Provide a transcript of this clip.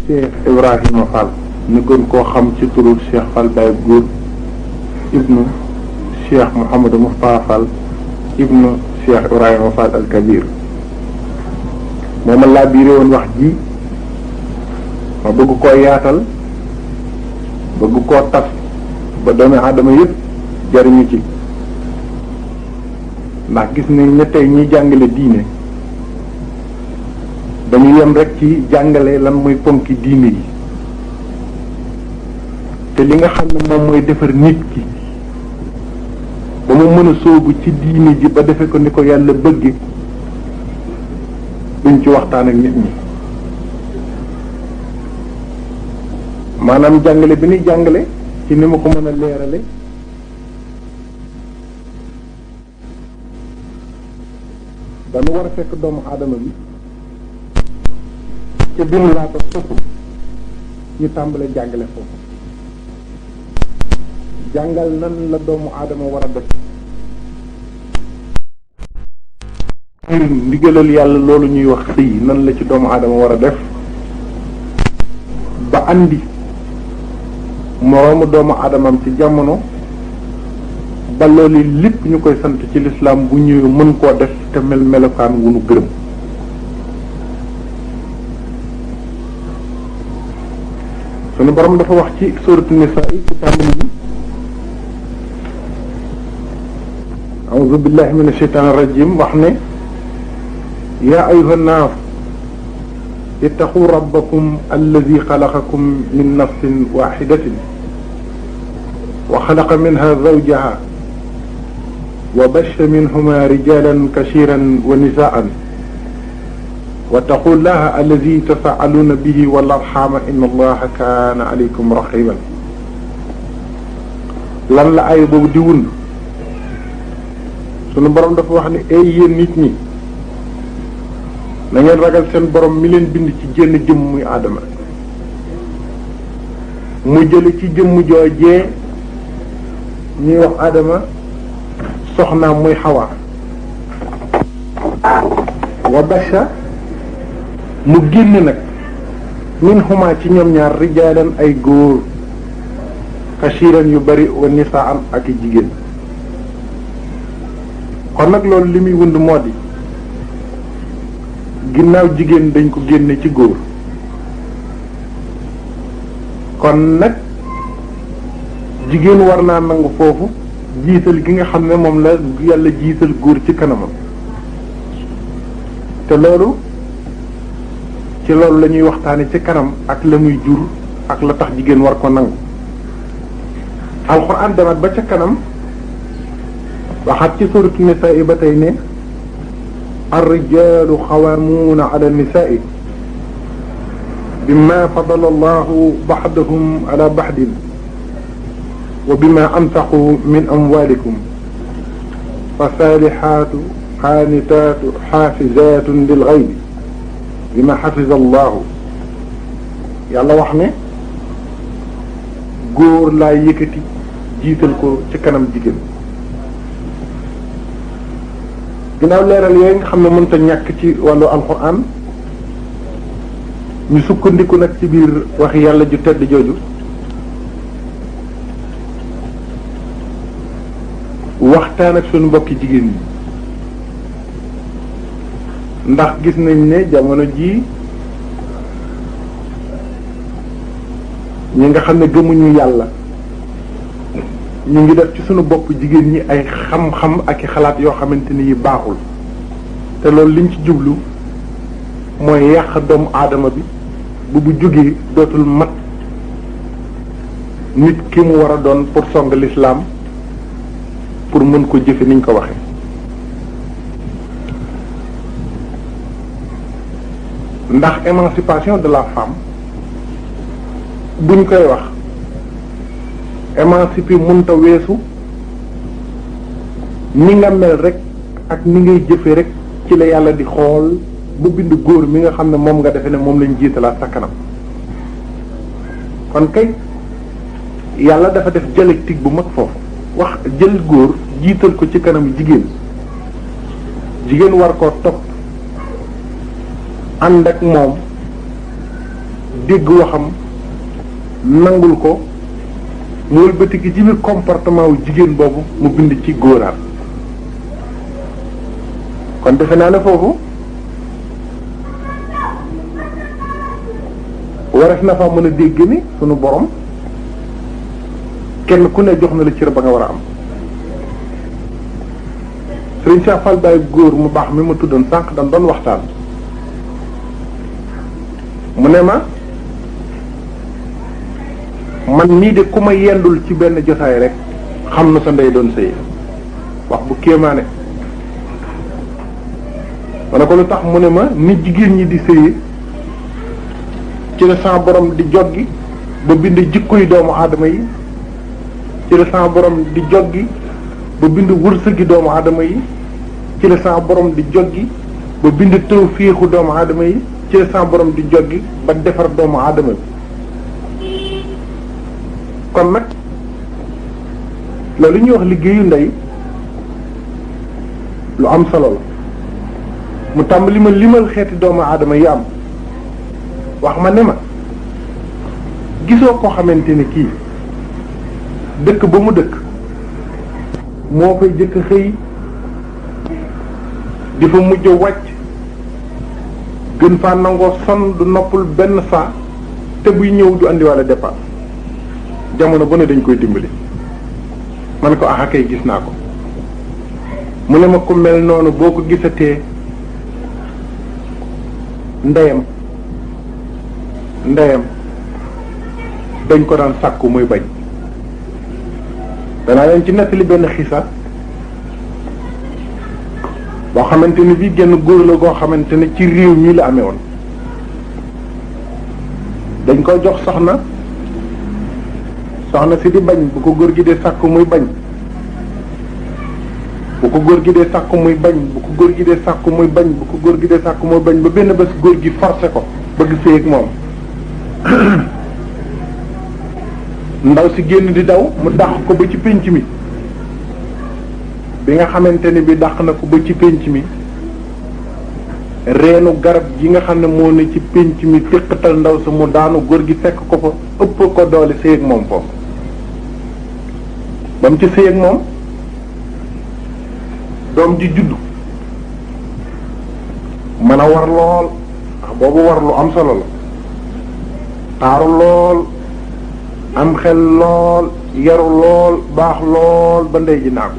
Cheikh Ibrahima Fall ñu gën koo xam ci turu Cheikh Fall Baye Góor ibnu Cheikh Mouhamadou Moustapha Fall ibnu Cheikh Ibrahima Fall al Kabir moom laa biire woon wax ji ma bëgg koo yaatal bëgg koo tas ba doomi aadama yëpp jariñu ci ndax gis nañ ne tey ñiy jàngale diine dañu yem rek ci jàngale lan mooy ponki diine yi te li nga xam ne moom mooy defar nit ki ba mu mën a sóobu ci diine ji ba defe ko ni ko yàlla bëgge duñ ci waxtaan ak nit ñi maanaam jàngale bi ñuy jàngale ci ni ma ko mën a leerale dañu war a fekk doomu aadama bi ca bi mu laata sosu ñu tàmbale jàngale foofu jàngal nan la doomu aadama war a def ndigalal yàlla loolu ñuy wax sëy nan la ci doomu aadama war a def ba andi moroomu doomu aadamam ci jamono ba loolu lépp ñu koy sant ci lislaam bu ñëwee mën koo def te mel melokaan wu nu gërëm sunu borom dafa wax ci suuratu nisaa yi ci tàmbali bi a'uuzu billahi mina shaytaani rajiim wax ne yaa ayyuha nnaas ittaqu rabbakum alladi xalaqakum min nafsin waaxidatin wa xalaqa minha zawjaha wa bassa minhuma rijalan kasiiran wa nisaa'an wattaqu llaha alladi tasaaluuna bihi wal arxaama inna allaha kaana alaykum raqiban lan la ay boobu di wund sunu borom dafa wax ne ay yéen nit ñi na ngeen ragal seen borom mi leen bind ci jenn jëmm muy aadama mu jële ci jëmm joojee ñuy wax aadama soxnaam muy xawaa wa basha mu génn nag min huma ci ñoom ñaar rijaalan ay góor kasiiran yu bari wa nisaan ak i jigéen kon nag loolu li muy wund moo di ginnaaw jigéen dañ ko génne ci góor kon nag jigéen war naa nangu foofu jiital gi nga xam ne moom la yàlla jiital góor ci kanamam te loolu ci loolu la ñuy waxtaane ci kanam ak la muy jur ak la tax jigéen war ko nangu alxuraan demat ba ca kanam waxaat ci suuratu nisaa yi ba tey ne الرجال قوامون على النساء بما فضل الله بعضهم على بعض وبما أنفقوا من أموالكم فالصالحات قانتات حافظات للغيب بما حفظ الله yàlla wax ne góor laa yëkkati jiital ko ci kanam jigéen ginnaaw leeral yooyu nga xam ne mënta ñàkk ci wàllu alxuraan ñu sukkandiku nag ci biir waxi yàlla ju tedd jooju waxtaan ak suñu mbokki jigéen ñi ndax gis nañ ne jamono jii ñi nga xam ne gëmuñu yàlla ñu ngi def ci sunu bopp jigéen ñi ay xam-xam ak i xalaat yoo xamante ni yi baaxul te loolu liñ ci jublu mooy yàq doomu aadama bi bu jógee dootul mat nit ki mu war a doon pour song l'islam pour mën ko jëfe niñ ko waxe ndax émancipation de la femme buñ koy wax émancipé mënta weesu ni nga mel rek ak ni ngay jëfe rek ci la yàlla di xool bu bind góor mi nga xam ne moom nga defe ne moom lañ jiitalaat sa kanam kon kay yàlla dafa def dialectique bu mag foofu wax jël góor jiital ko ci kanam jigéen jigéen war koo topp ànd ak moom dégg waxam nangul ko mu wëlbati ki ci biir comportement wu jigéen boobu mu bind ci góoraat kon defe naa ne foofu wareef na fa mën a dégg ni sunu borom kenn ku ne jox na la cër ba nga war a am Sëriñ Cheikh Fall Baye góor mu baax mi ma tuddoon sànq dañ doon waxtaan mu ne ma man nii de ku ma yendul ci benn jotaay rek xam na sa ndey doon sëy wax bu kéemaane ma ne ko lu tax mu ne ma ni jigéen ñi di sëyi ci la sa borom di joggi ba bind jikkoy doomu aadama yi ci la sa borom di joggi ba bind wërsëgi doomu aadama yi ci la sa borom di joggi ba bind tawfiixu doomu aadama yi ci la sa borom di joggi ba defar doomu aadama bi kon nag loolu ñuy wax liggéeyu ndey lu am solo la mu tàmbali ma limal xeeti doomu aadama yi am wax ma ne ma gisoo koo xamante ni kii dëkk ba mu dëkk moo fay jëkk xëy di fa mujj wàcc gën faa nangoo sonn du noppul benn saa te buy ñëw du andiwaale dépense jamono bu ne dañ koy dimbali man ko ah kay gis naa ko mu ne ma ku mel noonu boo ko gisatee ndeyam dañ ko daan sàkku muy bañ danaa leen ci nettali benn xisa boo xamante ni bii genn góor la goo xamante ne ci réew mi la amee woon dañ ko jox soxna si di bañ bu ko góor gi dee sàkku muy bañ bu ko góor gi dee sàkku muy bañ bu ko góor gi dee sàkku muy bañ bu ko góor gi dee sàkku muy bañ ba benn bés góor gi forcé ko bëgg sëy ak moom ndaw si génn di daw mu dàq ko ba ci pénc mi bi nga xamante ni bi dàq na ko ba ci pénc mi reenu garab gi nga xam ne moo ne ci pénc mi téqatal ndaw sa mu daanu góor gi fekk ko fa ëpp ko doole sëy ak moom foofu ba mu ci sëy ak moom doom ji juddu mën a war lool ndax boobu war lu am solo la taaru lool am xel lool yaru lool baax lool ba ndey ji naa ko